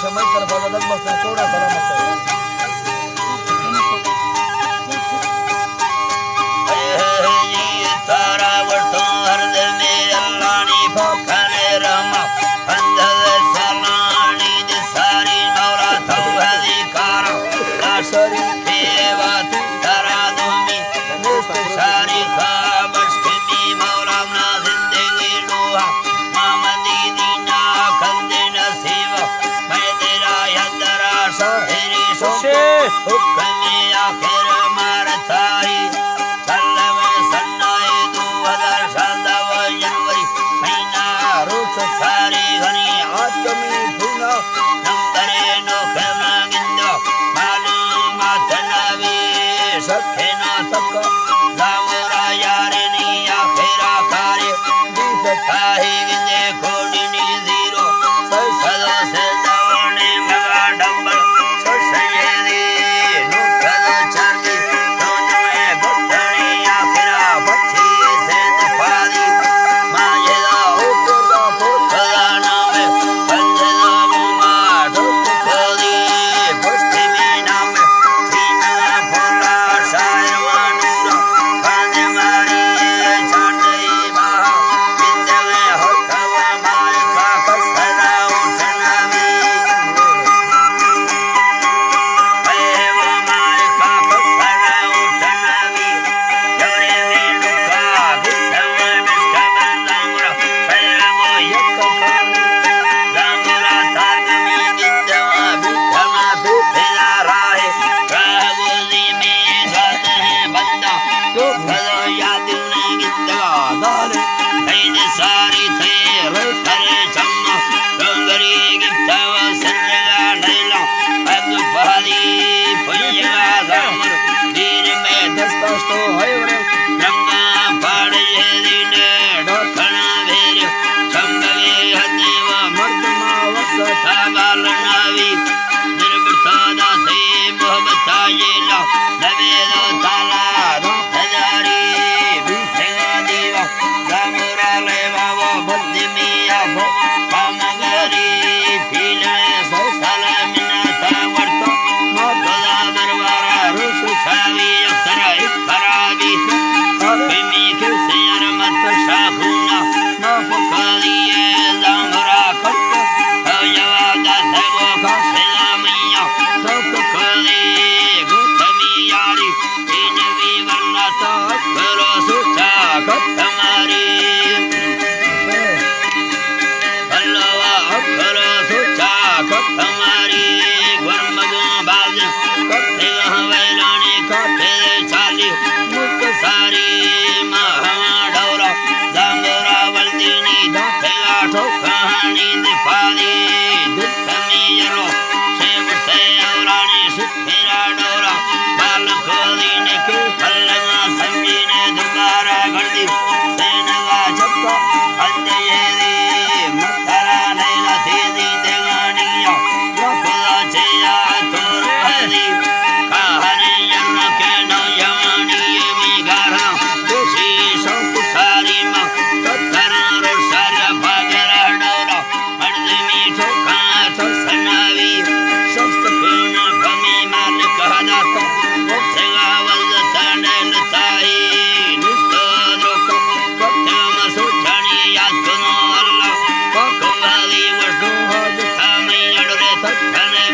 شمئے طرفا زدگ بستیں، کوڑا سلامت ئے۔ اے جی تارا وٹوں ہر دل میں اللہ نی پاکانے رحمہ، اندر سلانی دے ساری مولا تو ہری کارا، لا شریک ہے وات ترا دومی، نیست شریک بشکمی مولا نا زندگی ڈوہا، محمدی دینا کندے نصیب، میں تیرا یدرا شاہری شوشے۔ حکم آخر مارتائی، سلم سنائی دو ہزار شانزدہ و جنوری، مہینہ روچ ساری غنی آتمی پھونا، نمبر نو کھنا گندو، معلومات نبی سکھنا تک، زامرا یارنی آخرا کارے، دیت تاہی گندے کوڑنی زیرو، سد سد دوانی مگا ڈبل، سد سیدی، نو سد چاندی، دو دوے بتنی آخرا بچی سید پادی، ماجدا او کردا پوتلا نامے، بندے دا بوما ڈوک کھودی، پشتی می نامے، سینا پولا شاعر وانورا، باندے ماری چاندی باہا، بندے ہر کوا مالکا کسنا اٹھنا می۔ ساری تھے رل کرے چم، ڈونگری گپتا و سرگا نیلا، پگ پہلی پنجگا زامر، دیر میں دستاش تو ہے ورے، رنگا پاڑ یہ دین ڈوکھنا بھیر، چمبے ہتے و مردما وستا بالناوی، دل برتا داتے محبتا یہ لا، نبی دو تالا دا تجاری، بیٹھے دیوا، زامورا لیوا و بندی میا بو، پامگاری، پیلے سو سال منا تا ورتا، ما خدا دربارا روش شاوی اختر اکرابی، اپمی کے سیر مت شاخونا، ما فکالی زامورا کرتا، او یوا دا سگو کا سلامیہ، تو فکالی گوتمی یاری، تینوی ورنتا اکھرو سوچا کت ماری۔ بلوا اکھرو سوچا کت ماری۔ گورمگوں باز کتے ویلانی کتے چالی مک ساری۔ ماہواں ڈورا زامورا ولدینی داتے آٹھو کہانی دفاعی۔ دل کمی یرو سیو سے اورانی ست میرا ڈورا، بالکو دین کے پلگا سمجھی نے دوبارہ گھڑ دی۔ سینوا چکا ہند یہ دی، مترا نیلا سیدی دیوانیا، رکھا چیا تو روح دی۔ کہانی یر کے نوجوانی می گارا، دوشی شوق ساری ما، تترا رو سر پاگرا ڈورا۔ مردمی ٹوکاں تو سناوی، شخص کون کمی مالک ہدا تو، سوا ولد تانے لتائی، نشتو دروکا، وقت مسو جانی یاد کنو اللہ، پاک والی وردو ہو جتا میں اڑرے تک تنے